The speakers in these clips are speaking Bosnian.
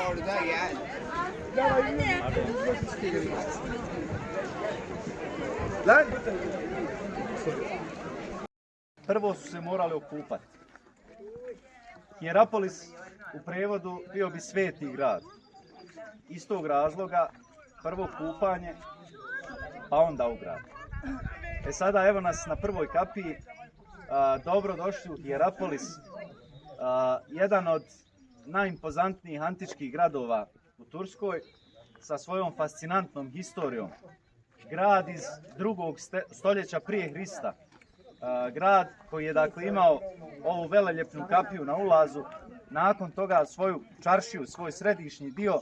Orada yani. Lan! Prvo su se morali okupati. Hierapolis u prevodu bio bi sveti grad. Iz tog razloga prvo kupanje, pa onda u grad. Sada evo nas na prvoj kapiji. Dobro došli u Hierapolis, jedan od najimpozantnijih antičkih gradova u Turskoj sa svojom fascinantnom historijom. Grad iz 2. stoljeća prije Hrista. Grad koji je dakle imao ovu veleljepnu kapiju na ulazu, nakon toga svoju čaršiju, svoj središnji dio,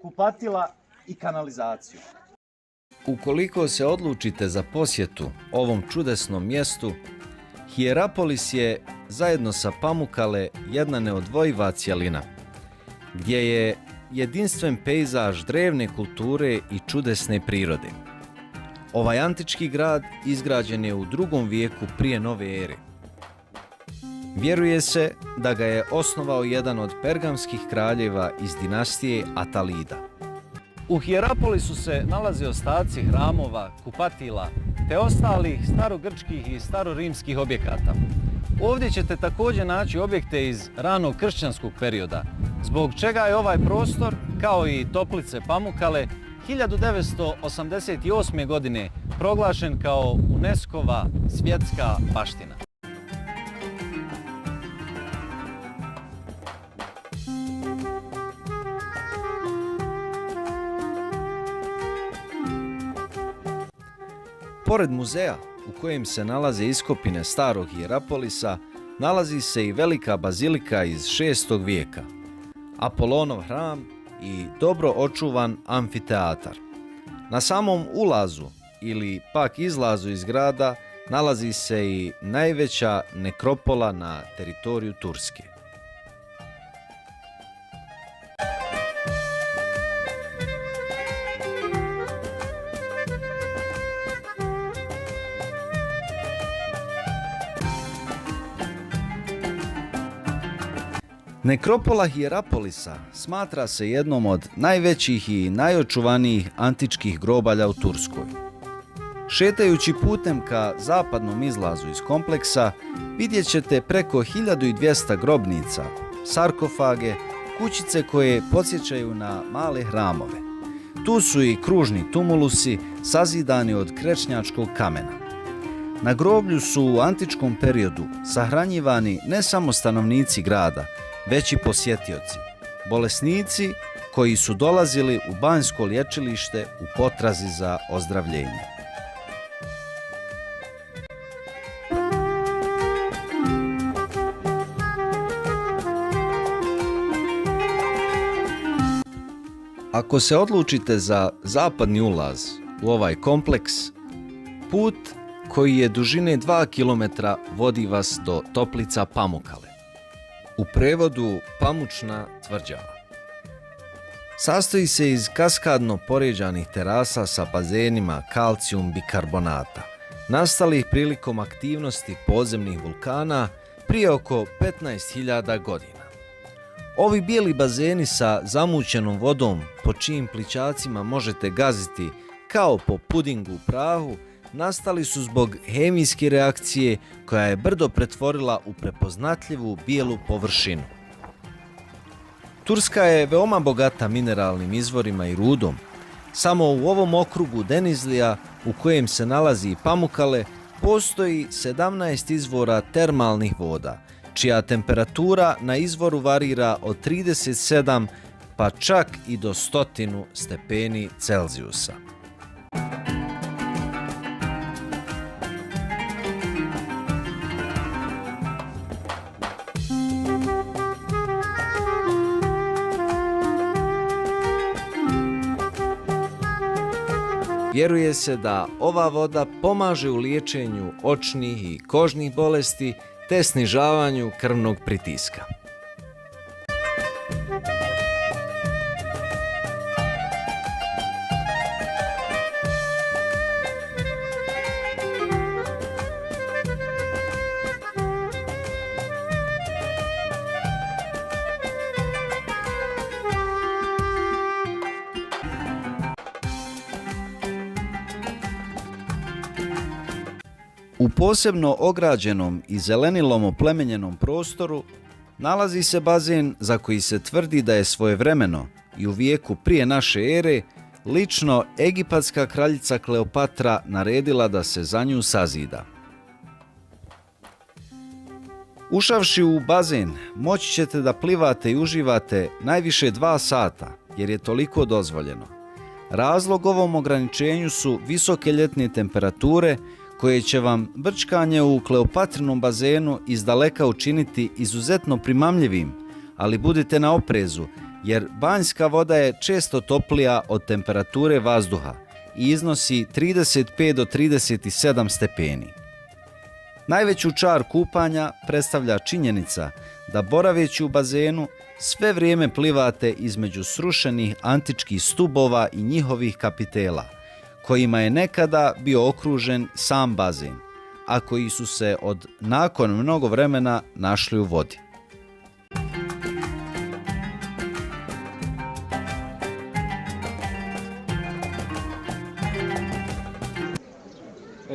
kupatila i kanalizaciju. Ukoliko se odlučite za posjetu ovom čudesnom mjestu, Hierapolis je zajedno sa Pamukkale jedna neodvojiva cjelina, gdje je jedinstven pejzaž drevne kulture i čudesne prirode. Ovaj antički grad izgrađen je u 2. vijeku prije nove ere. Vjeruje se da ga je osnovao jedan od pergamskih kraljeva iz dinastije Atalida. U Hierapolisu se nalaze ostaci hramova, kupatila te ostalih starogrčkih i starorimskih objekata. Ovdje ćete također naći objekte iz ranog kršćanskog perioda, zbog čega je ovaj prostor, kao i toplice Pamukkale, 1988. godine proglašen kao UNESCO-va svjetska baština. Pored muzeja u kojem se nalaze iskopine starog Hierapolisa, nalazi se i velika bazilika iz 6. vijeka, Apolonov hram i dobro očuvan amfiteatar. Na samom ulazu ili pak izlazu iz grada nalazi se i najveća nekropola na teritoriju Turske. Nekropola Hierapolisa smatra se jednom od najvećih i najočuvanijih antičkih grobalja u Turskoj. Šetajući putem ka zapadnom izlazu iz kompleksa vidjet ćete preko 1200 grobnica, sarkofage, kućice koje podsjećaju na male hramove. Tu su i kružni tumulusi sazidani od krečnjačkog kamena. Na groblju su u antičkom periodu sahranjivani ne samo stanovnici grada, već i posjetioci, bolesnici koji su dolazili u banjsko lječilište u potrazi za ozdravljenje. Ako se odlučite za zapadni ulaz u ovaj kompleks, put koji je dužine 2 km vodi vas do toplica Pamukkale. U prevodu pamučna tvrđava. Sastoji se iz kaskadno poređanih terasa sa bazenima kalcijum bikarbonata, nastalih prilikom aktivnosti podzemnih vulkana prije oko 15.000 godina. Ovi bijeli bazeni sa zamućenom vodom, po čijim plićacima možete gaziti kao po pudingu u prahu, nastali su zbog hemijske reakcije koja je brdo pretvorila u prepoznatljivu bijelu površinu. Turska je veoma bogata mineralnim izvorima i rudom. Samo u ovom okrugu Denizlija, u kojem se nalazi i Pamukkale, postoji 17 izvora termalnih voda, čija temperatura na izvoru varira od 37 pa čak i do 100 stepeni Celzijusa. Vjeruje se da ova voda pomaže u liječenju očnih i kožnih bolesti te snižavanju krvnog pritiska. U posebno ograđenom i zelenilom oplemenjenom prostoru nalazi se bazen za koji se tvrdi da je svojevremeno i u vijeku prije naše ere lično egipatska kraljica Kleopatra naredila da se za nju sazida. Ušavši u bazen, moći ćete da plivate i uživate najviše 2 sata, jer je toliko dozvoljeno. Razlog ovom ograničenju su visoke ljetne temperature koje će vam brčkanje u Kleopatrinom bazenu izdaleka učiniti izuzetno primamljivim, ali budite na oprezu, jer banjska voda je često toplija od temperature vazduha i iznosi 35 do 37 stepeni. Najveću čar kupanja predstavlja činjenica da boraveći u bazenu sve vrijeme plivate između srušenih antičkih stubova i njihovih kapitela, kojima je nekada bio okružen sam bazen, a koji su se nakon mnogo vremena našli u vodi.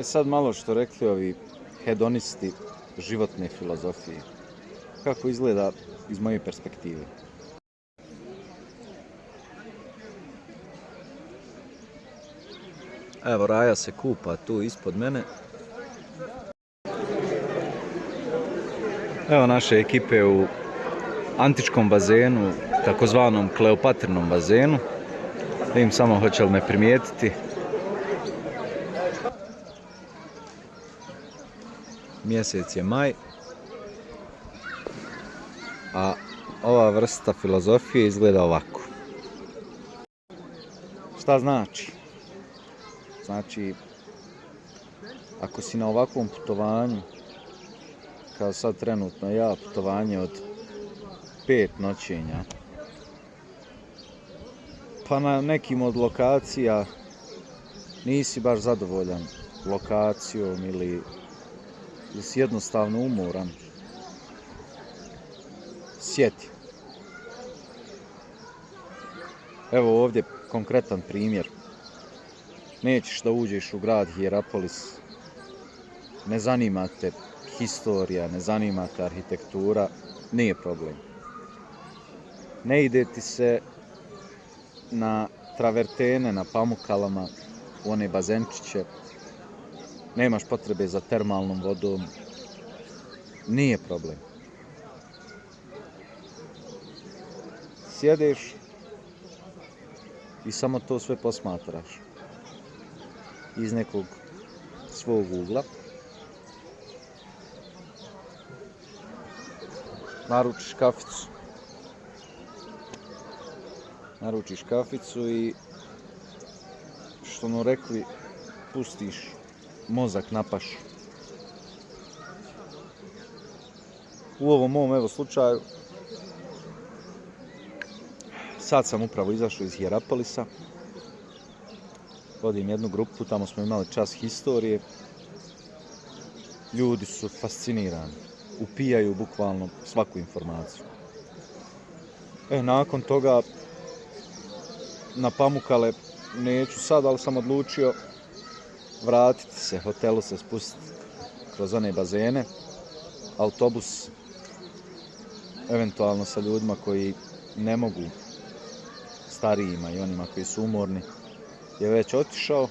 Sad malo što rekli ovi hedonisti životne filozofije. Kako izgleda iz moje perspektive. Evo, Raja se kupa tu ispod mene. Evo naše ekipe u antičkom bazenu, takozvanom Kleopatrinom bazenu. Da im samo hoće li me primijetiti. Mjesec je maj, a ova vrsta filozofije izgleda ovako. Šta znači? Znači, ako si na ovakvom putovanju, kao sad trenutno ja, putovanje od 5 noćenja, pa na nekim od lokacija nisi baš zadovoljan lokacijom ili si jednostavno umoran, sjeti. Evo ovdje konkretan primjer. Nećeš da uđeš u grad Hierapolis, ne zanima te historija, ne zanima te arhitektura, nije problem. Ne ide ti se na travertene, na Pamukalama, u one bazenčiće, nemaš potrebe za termalnom vodom, nije problem. Sjedeš i samo to sve posmatraš iz nekog svog ugla. Naručiš kaficu i što ono rekli, pustiš mozak na pašu. U ovom mom slučaju sad sam upravo izašao iz Hierapolisa. Vodim jednu grupu, tamo smo imali čas historije. Ljudi su fascinirani, upijaju bukvalno svaku informaciju. Nakon toga na Pamukale neću sad, ali sam odlučio vratiti se, hotelu se spustiti kroz one bazene, autobus, eventualno sa ljudima koji ne mogu, starijima i onima koji su umorni, je već otišao.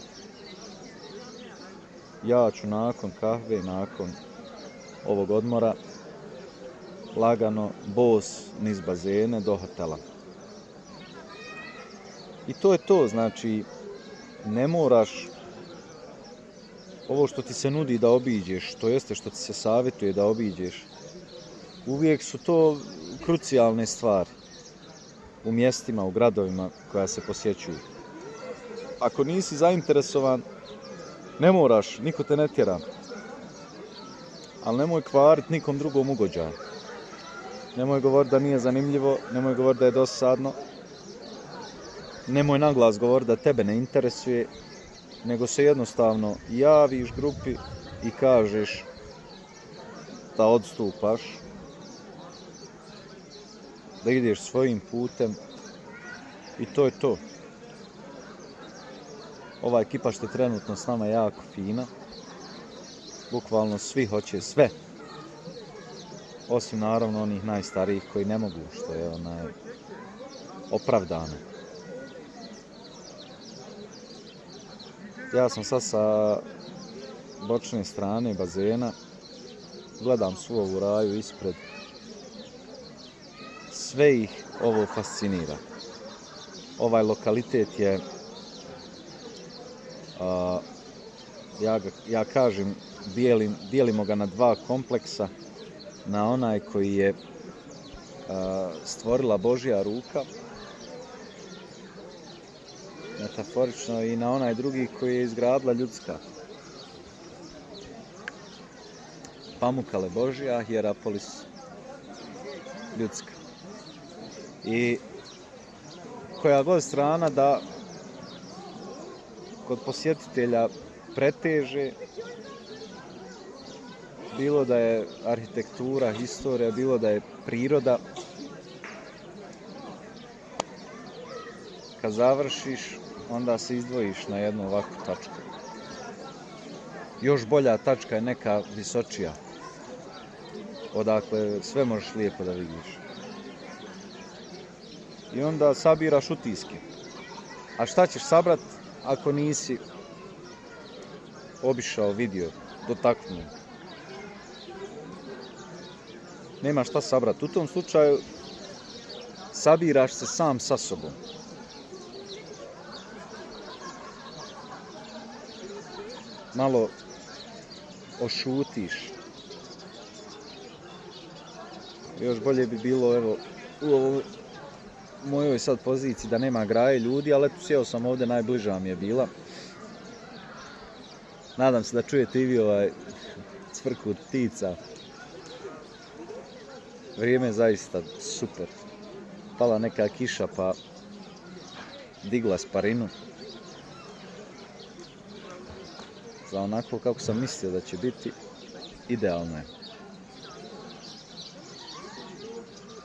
Ja ću nakon kahve, nakon ovog odmora, lagano, bos, niz bazene do hotela. I to je to, znači, ne moraš ovo što ti se nudi da obiđeš, to jeste što ti se savjetuje da obiđeš, uvijek su to krucijalne stvari u mjestima, u gradovima koja se posjećuju. Ako nisi zainteresovan, ne moraš, niko te ne tjera. Ali nemoj kvariti nikom drugom ugođaj. Nemoj govoriti da nije zanimljivo, nemoj govoriti da je dosadno. Nemoj naglas govoriti da tebe ne interesuje, nego se jednostavno javiš grupi i kažeš da odstupaš, da ideš svojim putem i to je to. Ova ekipa što je trenutno s nama jako fina. bukvalno svi hoće sve. Osim naravno onih najstarijih koji ne mogu, što je opravdano. Ja sam sad sa bočne strane bazena, gledam svu ovu raju ispred. Sve ih ovo fascinira. Ovaj lokalitet je, ja kažem, dijelimo ga na dva kompleksa, na onaj koji je stvorila Božja ruka, metaforično, i na onaj drugi koji je izgradila ljudska. Pamukale Božja, Hierapolis ljudska. I koja god strana da kod posjetitelja preteže, bilo da je arhitektura, historija, bilo da je priroda, kad završiš, onda se izdvojiš na jednu ovakvu tačku. Još bolja tačka je neka visočija, odakle sve možeš lijepo da vidiš. I onda sabiraš utiske. A šta ćeš sabrat ako nisi obišao, vidio, dotaknuo? Nema šta sabrat. U tom slučaju sabiraš se sam sa sobom. Malo ošutiš. Još bolje bi bilo, evo, u ovoj mojoj sad poziciji da nema graje ljudi, ali eto, sjeo sam ovdje, najbliža mi je bila. Nadam se da čujete i vi ovaj cvrkut ptica. Vrijeme je zaista super. Pala neka kiša pa digla sparinu. Za onako kako sam mislio da će biti, idealno je.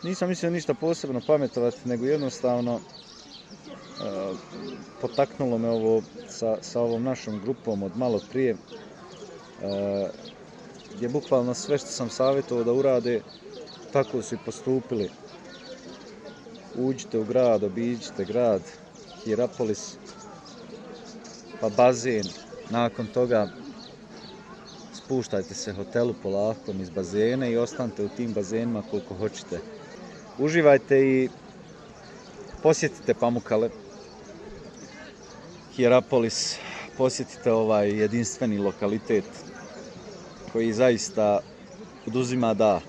Nisam mislio ništa posebno pametovati, nego jednostavno potaknulo me ovo sa ovom našom grupom od malo prije, gdje bukvalno sve što sam savjetovao da urade, tako su i postupili. Uđite u grad, obiđite grad, Hierapolis, pa bazen. Nakon toga spuštajte se hotelu polako iz bazena i ostanite u tim bazenima koliko hoćete. Uživajte i posjetite Pamukale, Hierapolis, posjetite ovaj jedinstveni lokalitet koji zaista oduzima dah.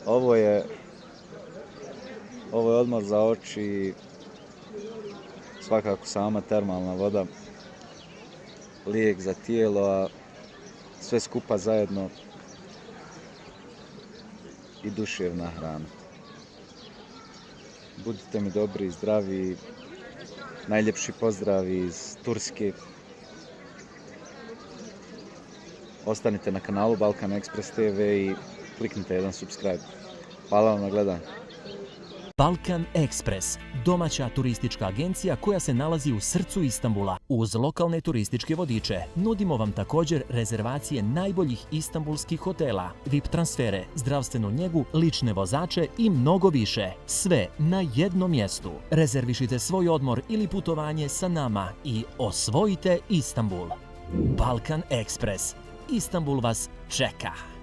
Ovo je odmor za oči, svakako sama termalna voda, lijek za tijelo, a sve skupa zajedno i duševna hrana. Budite mi dobri i zdravi, najljepši pozdravi iz Turske. Ostanite na kanalu Balkan Express TV i kliknite jedan subscribe. Hvala vam na gledanju. Balkan Express, domaća turistička agencija koja se nalazi u srcu Istanbula. Uz lokalne turističke vodiče nudimo vam također rezervacije najboljih istanbulskih hotela, VIP transfere, zdravstvenu njegu, lične vozače i mnogo više. Sve na jednom mjestu. Rezervišite svoj odmor ili putovanje sa nama i osvojite Istanbul. Balkan Express. Istanbul vas čeka.